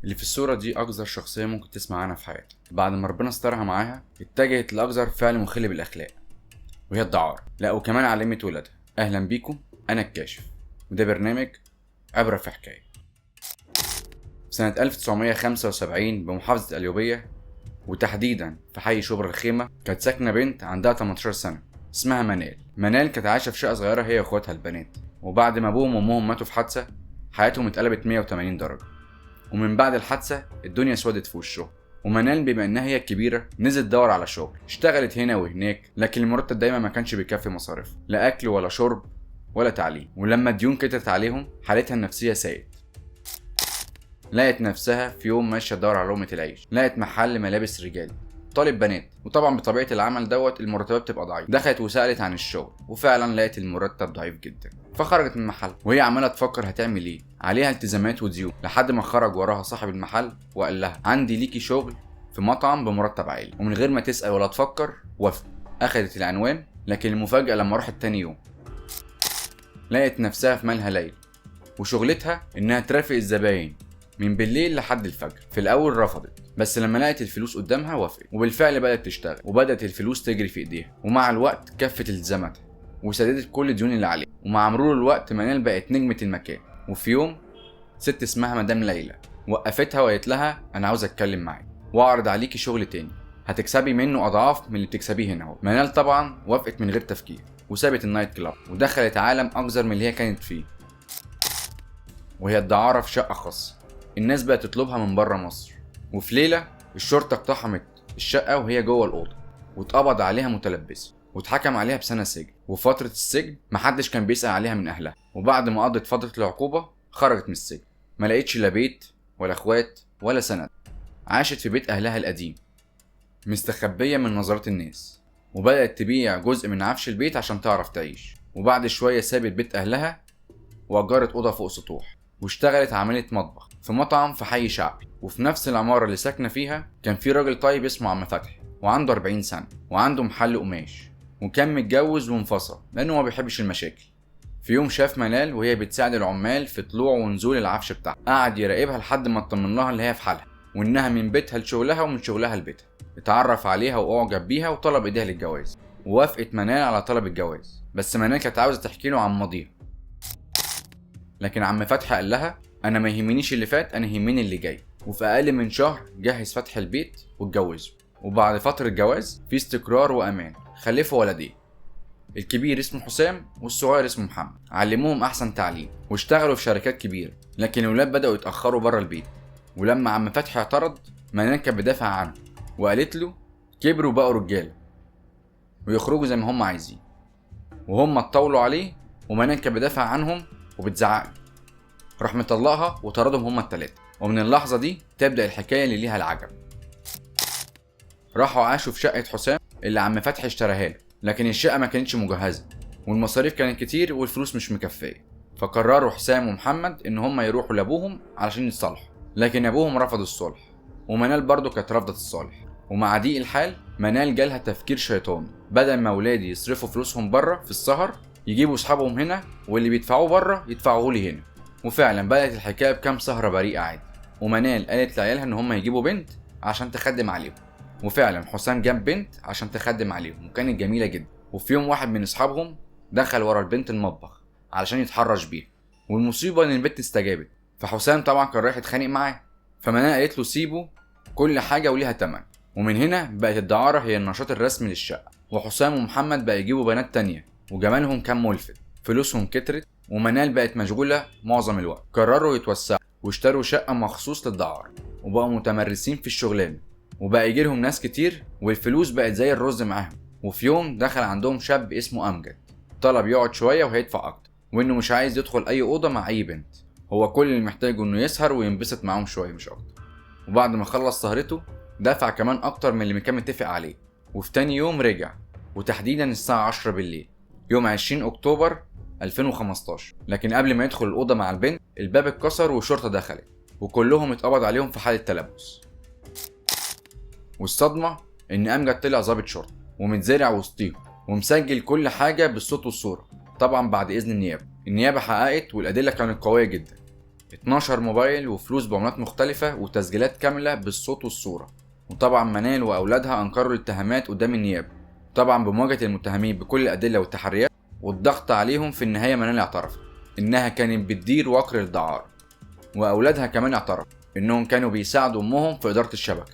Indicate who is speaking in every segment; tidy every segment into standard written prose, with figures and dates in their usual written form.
Speaker 1: اللي في الصورة دي أقذر شخصية ممكن تسمع عنها في حياتك. بعد ما ربنا استرها معاها اتجهت لأقذر فعل مخل بالأخلاق، وهي الدعارة. لا وكمان علمت ولادها. أهلا بيكم، أنا الكاشف، وده برنامج عبرة في حكاية. سنة 1975 بمحافظة القليوبية، وتحديدا في حي شبرا الخيمة، كانت ساكنة بنت عندها 18 سنة اسمها منال. منال كانت عايشة في شقة صغيرة هي واخواتها البنات، وبعد ما أبوهم وأمهم ماتوا في حادثة حياتهم اتقلبت 180 درجة. ومن بعد الحادثة الدنيا سودت في وشهم، ومنال بما انها هي الكبيرة نزلت تدور على شغل، اشتغلت هنا وهناك، لكن المرتب دايما ما كانش بيكفي مصاريفها، لا اكل ولا شرب ولا تعليم. ولما الديون كترت عليهم حالتها النفسية ساءت. لقت نفسها في يوم ماشية تدور على لقمة العيش، لقت محل ملابس رجالي طالب بنات، وطبعا بطبيعة العمل دوت المرتبات بتبقى ضعيفة. دخلت وسألت عن الشغل، وفعلا لقت المرتب ضعيف جدا، فخرجت من المحل وهي عمالة تفكر هتعمل ايه، عليها التزامات وديون، لحد ما خرج وراها صاحب المحل وقال لها عندي ليكي شغل في مطعم بمرتب عالي. ومن غير ما تسأل ولا تفكر وافقت، اخدت العنوان. لكن المفاجأة لما راحت تاني يوم لقت نفسها في مالها ليل، وشغلتها انها ترافق الزباين من بالليل لحد الفجر. في الاول رفضت، بس لما لقت الفلوس قدامها وافقت، وبالفعل بدأت تشتغل، وبدأت الفلوس تجري في ايديها، ومع الوقت كفت التزاماتها وسددت كل الديون اللي عليها. ومع مرور الوقت منال بقت نجمة المكان. وفي يوم ست اسمها مدام ليلى وقفتها وقالت لها انا عاوز اتكلم معاك واعرض عليكي شغل تاني هتكسبي منه اضعاف من اللي بتكسبيه هنا اهو. منال طبعا وافقت من غير تفكير، وسابت ال night club ودخلت عالم اقذر من اللي هي كانت فيه، وهي الدعارة في شقة خاصة الناس بقت تطلبها من بره مصر. وفي ليلة الشرطة اقتحمت الشقة وهي جوه الأوضة، واتقبض عليها متلبسة، واتحكم عليها بسنة سجن. وفترة السجن محدش كان بيسأل عليها من أهلها. وبعد ما قضت فترة العقوبة خرجت من السجن، ما لقيتش لا بيت ولا اخوات ولا سند. عاشت في بيت أهلها القديم مستخبية من نظرات الناس، وبدأت تبيع جزء من عفش البيت عشان تعرف تعيش. وبعد شوية سابت بيت أهلها وأجرت أوضة فوق سطوح، واشتغلت عاملة مطبخ في مطعم في حي شعبي. وفي نفس العمارة اللي ساكنة فيها كان في راجل طيب اسمه عم فتحي، وعنده 40 سنة، وعنده محل قماش، وكان متجوز وانفصل لأنه ما بيحبش المشاكل. في يوم شاف منال وهي بتساعد العمال في طلوع ونزول العفش بتاعها، قعد يراقبها لحد ما اطمن لها اللي هي في حالها، وإنها من بيتها لشغلها ومن شغلها لبيتها. اتعرف عليها وأعجب بيها وطلب إيديها للجواز، ووافقت منال على طلب الجواز. بس منال كانت عاوزة تحكي له عن ماضيها، لكن عم فتحي قال لها انا ما يهمنيش اللي فات، انا يهمني اللي جاي. وفي اقل من شهر جهز فتحي البيت واتجوزه. وبعد فترة جواز في استقرار وامان خلفوا ولدين، الكبير اسمه حسام والصغير اسمه محمد. علموهم احسن تعليم واشتغلوا في شركات كبيرة، لكن الولاد بدأوا يتأخروا بره البيت. ولما عم فتحي اعترض منال كانت بتدافع عنه وقالت له كبروا بقوا رجالة ويخرجوا زي ما هم عايزين، وهم اتطاولوا عليه، ومنال كانت بتدافع عنهم وبتزعق، راح مطلقها وطردهم هما التلاتة. ومن اللحظة دي تبدأ الحكاية اللي ليها العجب. راحوا عاشوا في شقة حسام اللي عم فتحي اشتراها له، لكن الشقة ما كانتش مجهزة والمصاريف كانت كتير والفلوس مش مكفية. فقرروا حسام ومحمد ان هما يروحوا لابوهم علشان يتصالحوا، لكن ابوهم رفض الصلح، ومنال برضو كانت رافضة الصالح. ومع ضيق الحال منال جالها تفكير شيطاني، بدل ما ولادي يصرفوا فلوسهم بره في السهر يجيبوا اصحابهم هنا، واللي بيدفعوه بره يدفعوه لي هنا. وفعلا بدأت الحكاية بكام سهرة بريئة عادي، ومنال قالت لعيالها ان هم يجيبوا بنت عشان تخدم عليهم، وفعلا حسام جاب بنت عشان تخدم عليهم، وكانت جميلة جدا. وفي يوم واحد من اصحابهم دخل ورا البنت المطبخ علشان يتحرش بيها، والمصيبة ان البنت استجابت. فحسام طبعا كان رايح يتخانق معاه، فمنال قالت له سيبه، كل حاجة وليها تمن. ومن هنا بقت الدعارة هي النشاط الرسمي للشقة. وحسام ومحمد بقى يجيبوا بنات تانية، وجمالهم كان ملفت، فلوسهم كترت، ومنال بقت مشغولة معظم الوقت. قرروا يتوسعوا واشتروا شقة مخصوص للدعارة، وبقوا متمرسين في الشغلانة، وبقى يجيلهم ناس كتير، والفلوس بقت زي الرز معاهم. وفي يوم دخل عندهم شاب اسمه أمجد، طلب يقعد شوية وهيدفع أكتر، وإنه مش عايز يدخل أي أوضة مع أي بنت، هو كل اللي محتاجه إنه يسهر وينبسط معاهم شوية مش أكتر. وبعد ما خلص سهرته دفع كمان أكتر من اللي كان متفق عليه. وفي تاني يوم رجع، وتحديدا الساعة 10 بالليل يوم 20 أكتوبر 2015. لكن قبل ما يدخل الأوضة مع البنت الباب اتكسر والشرطة دخلت، وكلهم اتقبض عليهم في حالة تلبس. والصدمة إن أمجد طلع ضابط شرطة ومتزرع وسطيهم ومسجل كل حاجة بالصوت والصورة، طبعا بعد إذن النيابة. النيابة حققت والأدلة كانت قوية جدا. 12 موبايل وفلوس بعملات مختلفة وتسجيلات كاملة بالصوت والصورة. وطبعا منال وأولادها أنكروا الاتهامات قدام النيابة، طبعا بمواجهة المتهمين بكل الأدلة والتحريات والضغط عليهم. في النهاية منال اعترفت إنها كانت بتدير وقر الدعارة، وأولادها كمان اعترفوا إنهم كانوا بيساعدوا أمهم في إدارة الشبكة.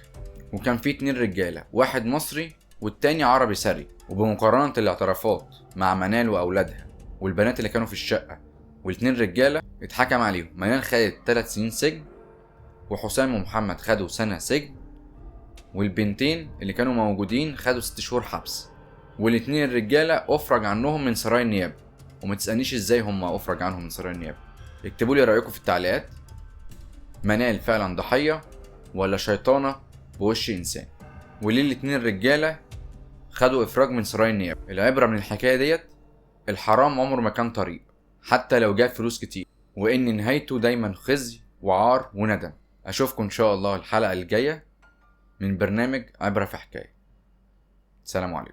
Speaker 1: وكان في 2 رجالة، واحد مصري والتاني عربي سري. وبمقارنة الاعترافات مع منال وأولادها والبنات اللي كانوا في الشقة والاتنين رجالة اتحكم عليهم، منال خدت 3 سنين سجن، وحسام ومحمد خدوا سنة سجن، والبنتين اللي كانوا موجودين خدوا 6 شهور حبس، والاتنين الرجالة أفرج عنهم من سراي النيابة. وما تسألنيش ازاي هم أفرج عنهم من سراي النيابة. اكتبوا لي رأيكم في التعليقات، منال فعلا ضحية ولا شيطانة بوش إنسان؟ وليه الاتنين الرجالة خدوا إفراج من سراي النيابة؟ العبرة من الحكاية ديت، الحرام عمره ما كان طريق حتى لو جاب فلوس كتير، وإن نهايته دايما خزي وعار وندم. أشوفكم إن شاء الله الحلقة الجاية من برنامج عبرة في حكاية. سلام عليكم.